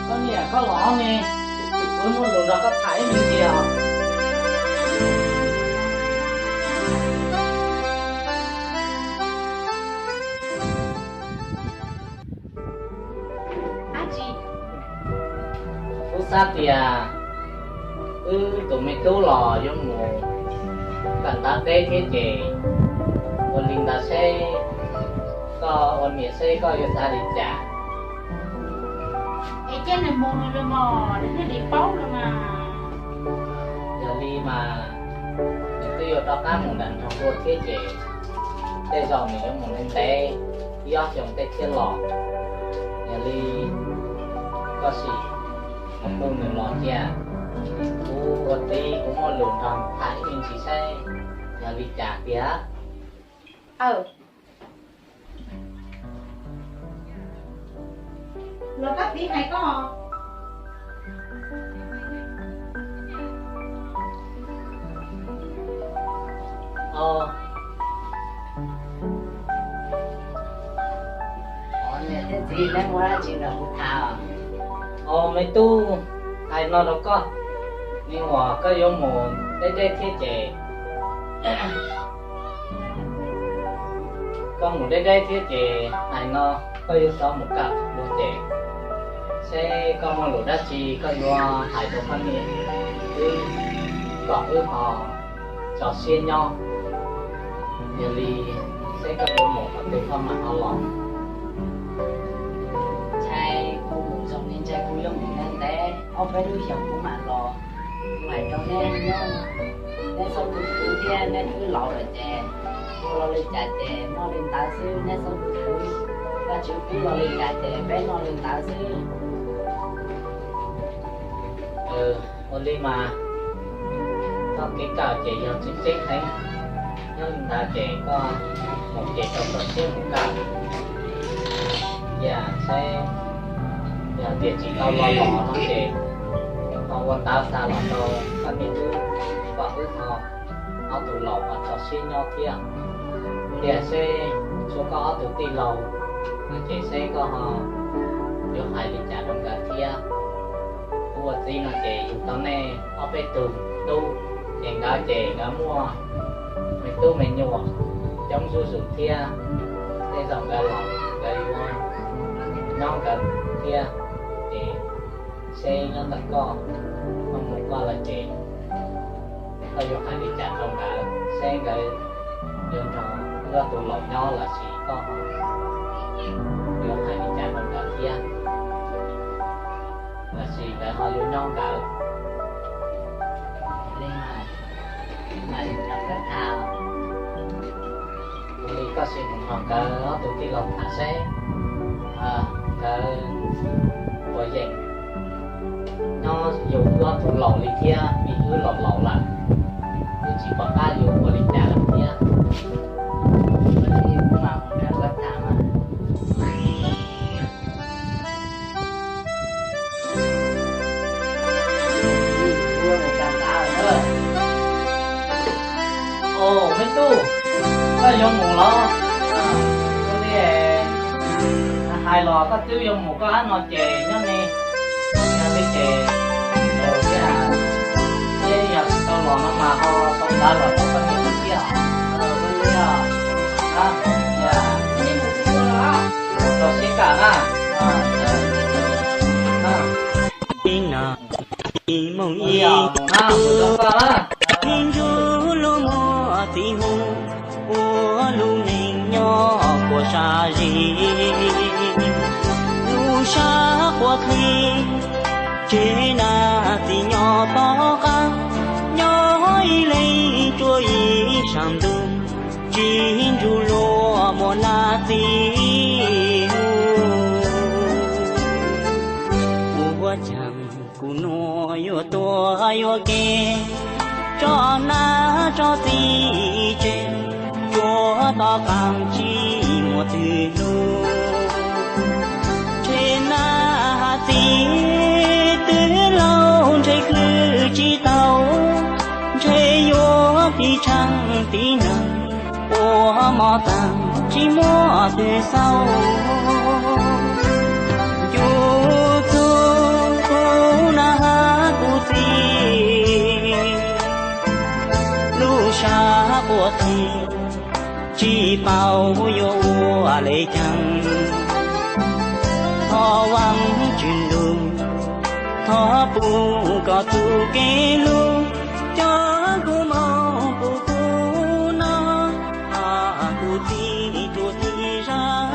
Koj niam, koj los ne, kuv muaj lus nrog koj tham ib me ntsis os. Kuv xav tias wb tus me tub los yuav mus kawm ntawv deb thiab ces ua li ntawd seb koj ua niam seb koj yuav xav li cas. Es cia nws mus los mas, nws thiaj li paub no mas. Yog li mas nws twb yuav rov qab mus nram nroog Huab thiab ces tej zaum nws yuav mus ntev ntev ib ob xyoos tej thiab los. Yog li koj sim mus hu nws los cia, kuv ua txiv kuv muaj lus nrog nws tham ib me ntsis seb yog li cas tiag. Los koj txiv hais koj. Niam thiab txiv, neb muaj dab tsi nrog kuv tham? Os me tub, hais no rau koj, me nyuam koj yuav mus deb deb thiab ces koj mus deb deb thiab ces hais no koj yuav rov mus kawm dua ces seb koj muaj lus dab tsi koj yuav hais rau poj niam wb kom wb ho tso siab nyob. Yog li seb koj yuav mus qhov twg koj mam ho los. Ntshai kuv mus zoo li ntshai kuv yuav mus ntev ntev ob peb lub xyoos kuv mam los. Kuv hais rau neb nyob, neb txhob tu kuv thiab, neb twb laus lawm ces ua los li cas ces noj li ntawd xwb, neb txhob tu kuv. Vajtswv pub los li cas ces peb noj li ntawd xwb. Ua li mas koj kev kawm ces yog tseeb tseeb heev, nyob li ntawd ces koj mus ces tau txaus siab mus kawm. Cia seb yog tias tsis tau los los no ces ho ua ntawv xa los rau koj niam wb kom wb ho ob tug laus ho tso siab nyob thiab. Tiam seb tshuav koj ob tug tij laug no ces seb koj ho yuav hais li cas rau nkawd thiab. Kuv ua txiv no ces yug tau nej ob peb tug tub, ces nkawd ces nkawd muaj me tub me nyuam coob zuj zus thiab. Tej zaum nkawd los nkawd yuav nyob nkawd thiab, ces seb nyob ntawm koj, koj mus koj lawm ces koj yuav hais li cas rau nkawd, seb nkawd yuav nrog wb ob tug laus nyob los sis koj yuav hais li cas rau nkawd thiab, los sis nkawd ho yuav nyob nkawd. Ua li koj sim mus nrog nkawd ob tug tij laug tham seb nkawd puas yeem nyob yug wb ob tug laus li thiab, vim wb laus laus lawm, wb tsis pom qab yuav ua li cas lawm thiab. Os me tub, koj yuav mus los? Ua li hais los koj twb yuav mus koj ab no ces nyob ne, yog li ces mus thiab, seb yog tsis tau los no mas ho sau ntawv los rau koj niam thiab. Ua li os, tso siab kawm na. Ib no, ib moos ib, ib ntsuj lub muag txiv hu, ua lub neej nyob puas sab zis, lub sab quav dlig, tseg na txiv nyob tom qab, nyob ib leeg tsuas ib sab ntuj, tsis ntsug luag muaj na txiv hu. Ua caag kuv nuav yuav tuag yuav ke, tso nab tso txiv tseg, tsuav tom qaab tsis muaj twg hlub. Ntshe nab has txiv twb laug, ntshe kwv tsis tau, ntshe yuav tiv tshaaj tiv neeg, ua mob taag tsis muaj twg xauj. Ncu txug Tsis paub yuav ua le caag, thov Vaajtswv ntuj, thov pum koj txuj kev lug, coj kuv moog puj kub no, thov kuv txij rua txij zag.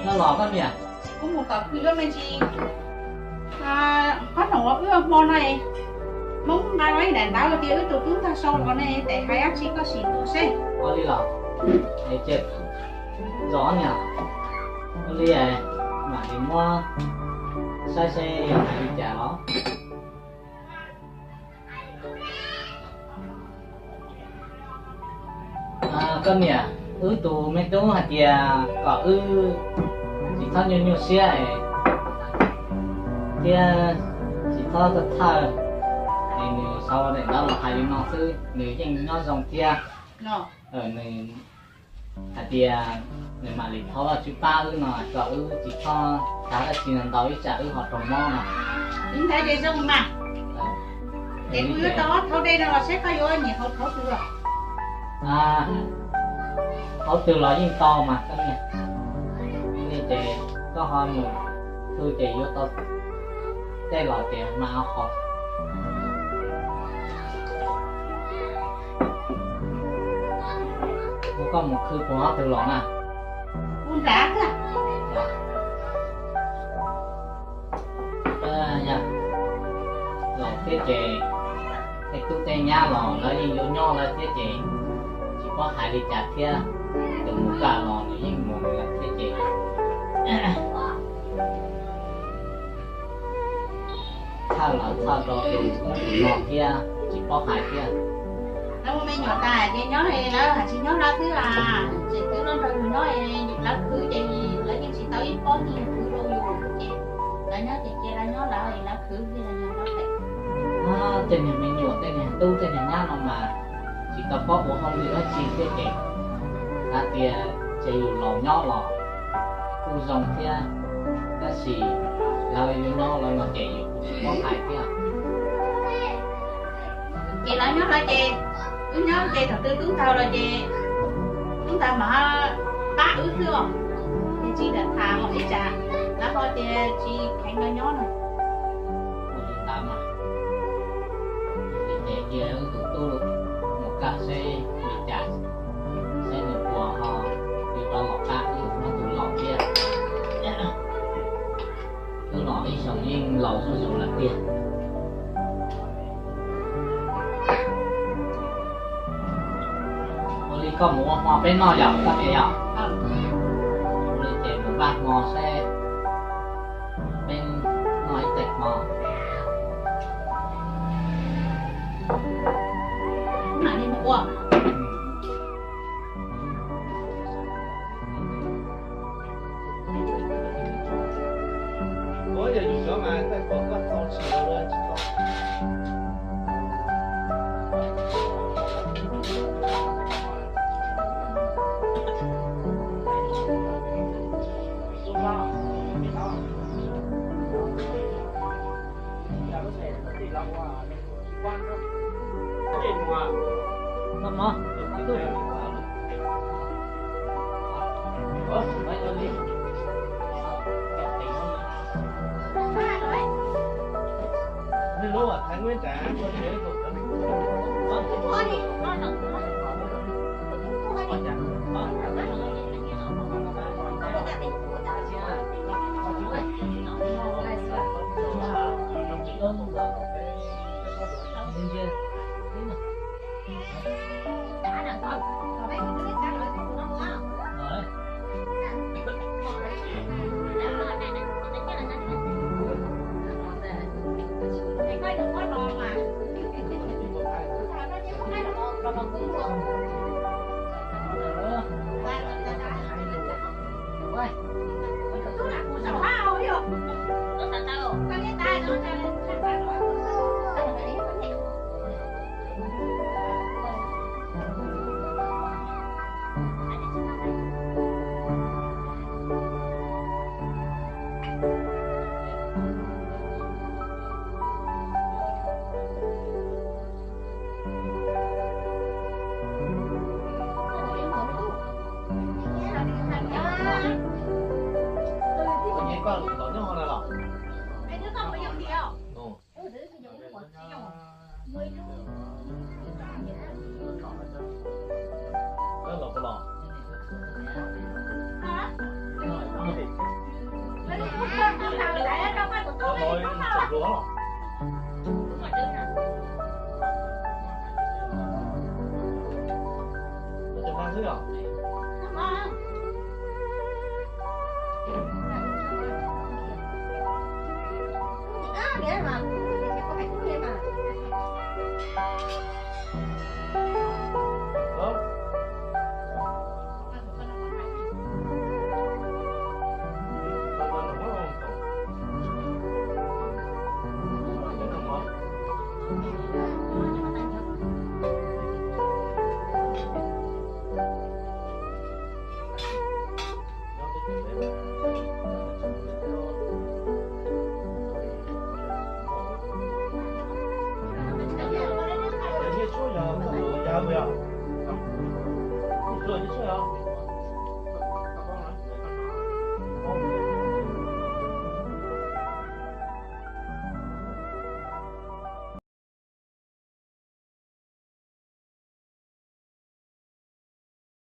Nyob los koj niam. Kuv mus tom khw lub me ntsis. Qhov no wb ua hmo no, Hmoob nqa lub daim ntawv tias wb tus tub ntag sau los ne, tes hais dab tsi koj sim tua seb. Ua li los, zos niam, ua li mam li muab saib seb yog hais li cas los. Koj niam, wb tus me tub hais tias kom wb tsis txhob nyuaj nyuaj siab thiab tsis txhob txhawj txhawj, es nws sau daim ntawv los hais li no xwb, nws yeej nyob zoo thiab. Nws hais tias nws mam li thov Vajtswv pab wb no, kom wb tsis txhob txhawj dab tsi ntau, ib tsam wb ho raug mob no. Ib ntawd ces zoo mas. Ces kuv yuav tau ob thauv dej no los seb koj yuav nyiam hauv thauv twg los. Hauv twg los yeej tau mas koj niam. Ces koj ho mus khw ces yuav tau tej los ces mas haus. Ua koj mus khw puag hauv twg los na? Puag nrad xwb. Yog los thiab ces tej tub tej nyab los lawv yeej yuav nyob lawm thiab ces tsis paub hais li cas thiab. Tus mus kam los nws yeej mus lawm thiab ces txhawj los txhawj rau tus ub tus no thiab tsis paub hais thiab. Lawv ua me nyuam tas ces nyob lawv hais tsis nyob lawv xwb las, tseem twb los nrog yus nyob, lawv khwv ces lawv yeej tsis tau ib pob nyiaj khwv rau yus ces lawv nyob ces cia lawv nyob lawv, lawv khwv li los yog lawv pem. Tej niag me nyuam tej niag tub tej niag nyab no mas tsis tau paub ua hauj lwm dab tsi thiab ces hais tias ces yus laus nyob los kuj zoo thiab, tab sis lawv yuav nyob lawv no ces yus kuj tsis paub hais thiab. Ces lawv nyob lawv ces, wb nyob ces thaum twg tub ntxawg los ces tub ntxawg mam pab wb xwb os. Ces tsis lam tham ib tsam lawv ho tias tsis kheev lawv nyob no. Ua li ntawd mas, ces cia wb tus tub mus kam seb li cas, seb nws puas ho yuav rov los pab wb ob tug laus thiab. Wb los ib xyoos yeej laus zuj zus lawm tiag. Ua li koj mus ua hmo peb noj yom koj niam yom? Ua li ces mus npaj hmo seb peb noj ib teg hmo. Muaj ib lub